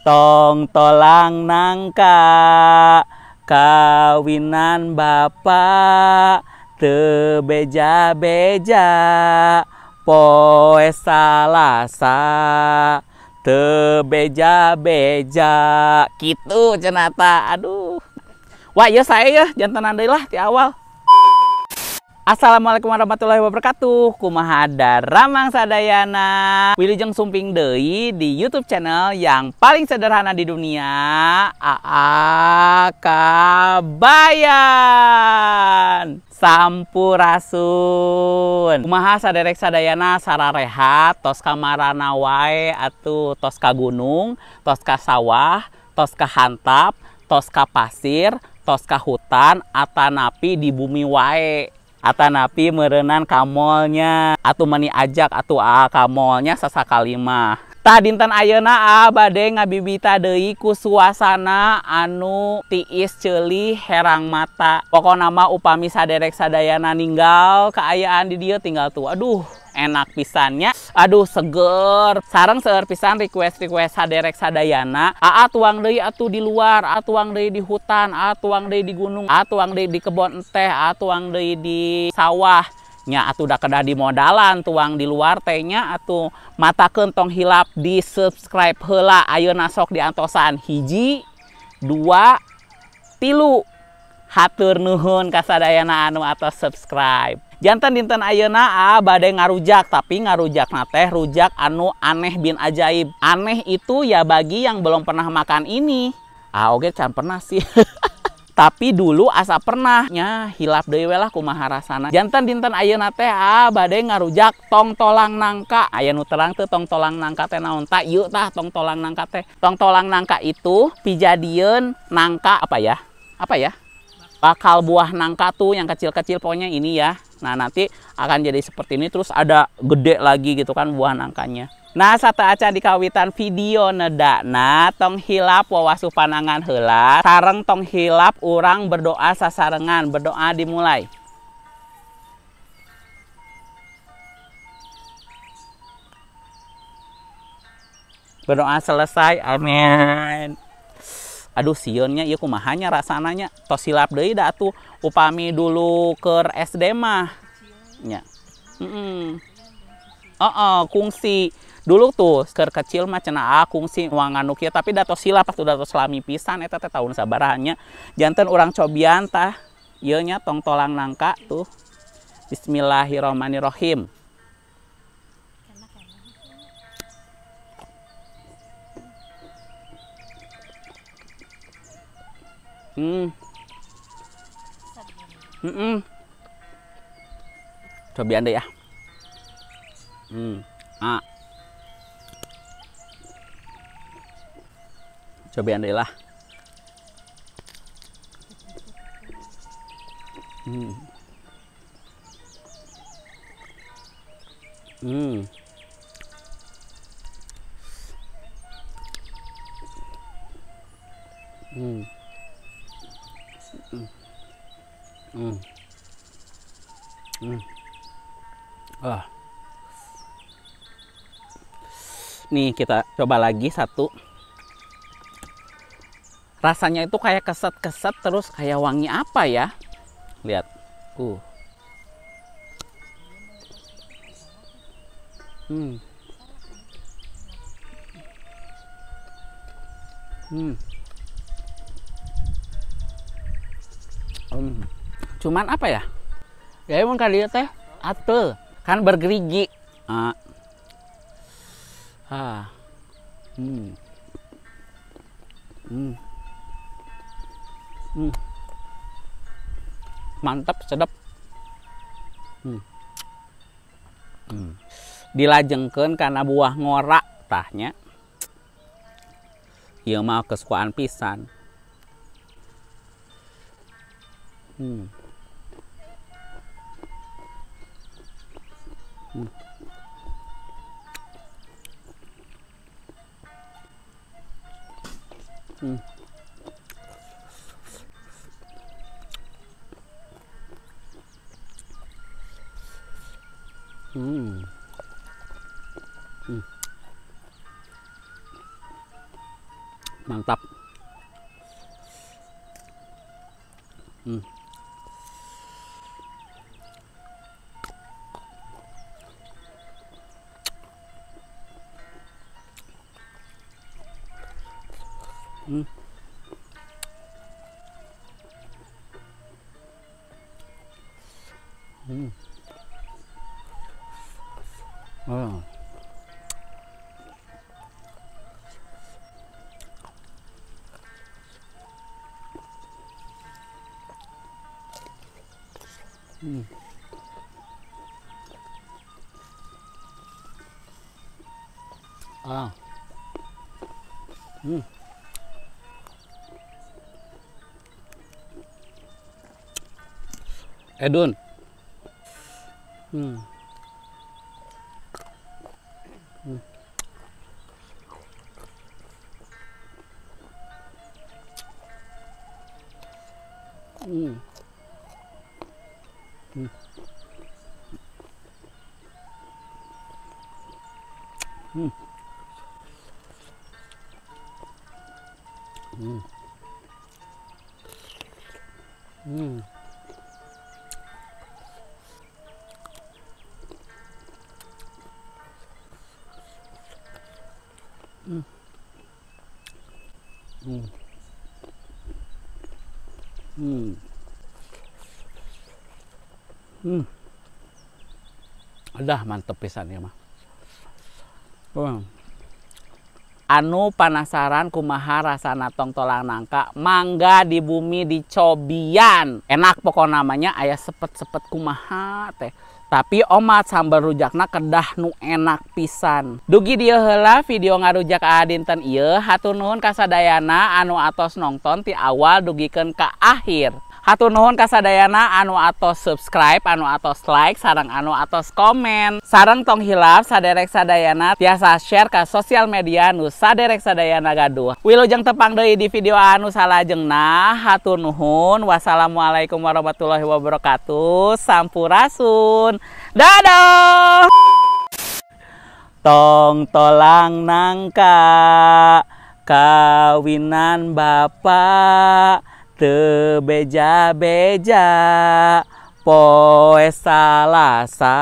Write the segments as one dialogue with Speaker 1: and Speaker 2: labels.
Speaker 1: Tong tolang nangka kawinan bapak teu beja-beja poe Salasa teu beja-beja kitu cenah ta. Aduh. Wah, ieu saya ya jantenan deui lah ti awal. Assalamualaikum warahmatullahi wabarakatuh. Kumaha daramang sadayana. Wilujeng sumping deui di YouTube channel yang paling sederhana di dunia, AA Kabayan. Sampurasun. Kumaha saderek sadayana sararehat, tos kamarana wae atuh tos ka gunung, tos ka sawah, tos ka hantap, tos ka pasir, tos ka hutan, atanapi di bumi wae. Atanapi meureunan ka mallnya atuh meni ajak atuh aa ka mallnya sasakali mah. Tah dinten ayeuna aa bade ngabibita deui ku suasana anu tiis ceuli herang mata. Pokona mah upami saderek sadayana ninggal kaayaan di dieu tinggal tuh. Aduh, enak pisannya. Aduh, seger. Sareng seueur pisan request-request saderek sadayana. Aa tuang deui atuh di luar, aa tuang deui di hutan, aa tuang deui di gunung, aa tuang deui di kebon teh, aa tuang deui di sawah. Nya atuh da kedah di modalan tuang di luar teh nya atuh matakeun tong hilap di subscribe heula. Ayeuna sok diantosan 1, 2, 3. Hatur nuhun kasadayana anu atos subscribe. Jantan dinten ayeuna aa bade ngarujak, tapi ngarujakna teh rujak anu aneh bin ajaib. Aneh itu ya bagi yang belum pernah makan ini. Ah oge can pernah sih. Tapi dulu asa pernah nya hilap deui we lah kumaha rasana. Jantan dinten ayeuna teh aa bade ngarujak tongtolang nangka. Aya nu terang teu tongtolang nangka teh naon? Tah ieu tah tongtolang nangka teh. Tongtolang nangka itu pijadieun nangka apa ya? Apa ya? Bakal buah nangka tuh yang kecil-kecil pokoknya ini ya. Nah nanti akan jadi seperti ini terus ada gede lagi gitu kan buah nangkanya. Nah sateuacan dikawitan video nedakna tong hilap wawasuh panangan heula sareng tong hilap urang berdoa sasarengan. Berdoa dimulai. Berdoa selesai. Amin. Aduh sieunnya ieu kumahanya rasananya tos hilap deui da atuh upami dulu keur SD mah nya. Heeh, kungsi. Dulu tuh keur kecil mah cenah kungsi nuangan nu kieu tapi da tos hilap atuh da tos lami pisan eta teh tahun sabaraha nya. Janten urang cobian tah ieu nya tongtolang nangka tuh. Bismillahirrahmanirrahim. Cobian deh ya. Ah. Cobian deh lah. Ah. Nih kita coba lagi satu. Rasanya itu kayak keset-keset terus kayak wangi apa ya? Lihat. Cuman apa ya? Ya emang kali teh atel kan bergerigi. Mantap, sedap. Dilajengkeun kana buah ngora tahnya. Ieu mah kesukaan pisan. Mantap. Oh. Ah. Edun. Udah mantep pisan ya mah. Anu penasaran kumaha rasana tongtolang nangka, mangga di bumi dicobian. Enak pokok namanya aya sepet-sepet kumaha teh. Tapi omat sambal rujakna kedah nu enak pisan. Dugi dieu heula video ngarujak dinten ieu, hatur nuhun kasadayana anu atos nongton ti awal dugikeun ka akhir. Hatur nuhun kasadayana anu atos subscribe, anu atos like, sareng anu atos komen. Sareng tong hilap saderek sadayana tiasa share ka sosial media nu saderek sadayana gaduh. Wilujeng tepang deui di video anu salajengna. Hatur nuhun. Wassalamualaikum warahmatullahi wabarakatuh. Sampurasun. Dadah. Tong tolang nangka kawinan bapak teu beja-beja poe Salasa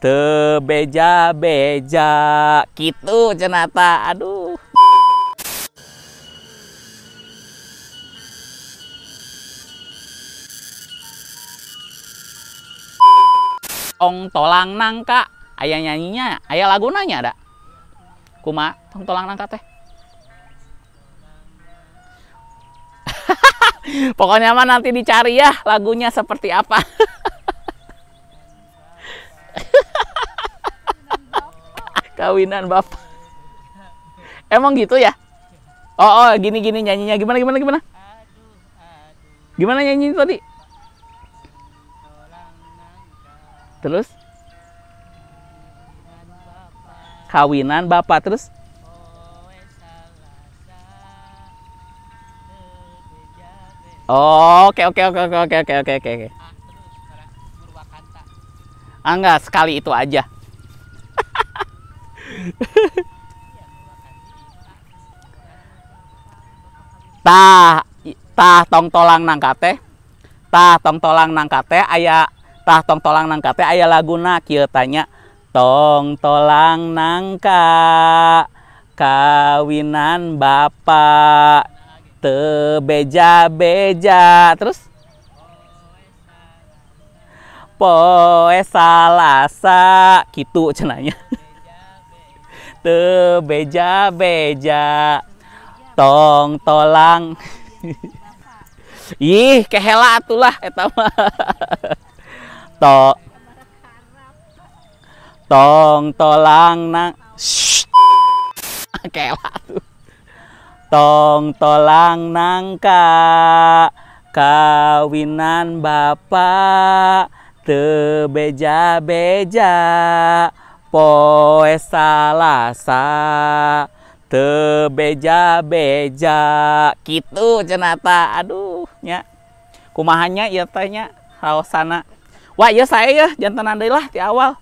Speaker 1: teu beja-beja kitu cenah ta. Aduh. Tong tolang nangka aya nyanyinya, aya laguna nya ada. Kumaha tong tolang nangka teh? Pokoknya mah nanti dicari ya lagunya seperti apa. Kawinan bapak. Emang gitu ya? Oh, gini-gini nyanyinya. Gimana gimana gimana? Gimana nyanyinya tadi? Terus? Kawinan bapak terus? Oke. Ah, enggak, sekali itu aja. Tah, tah tong tolang nangka teh. Tah tong tolang nangka teh aya, tah tong tolang nangka teh aya laguna kieu tanya. Tong tolang nangka kawinan bapak teu beja-beja terus poe Salasa kitu cenanya. Teu beja-beja tong tolang. Ih, kehela atulah eta mah. Tong tolang nang kehela tuh. Tong tolang nangka kawinan bapak teu beja-beja poe Salasa teu beja-beja kitu cenah ta. Aduh nya kumahanya ieu teh nya raosana. Wah ieu sae ya jantenan deui lah ti awal.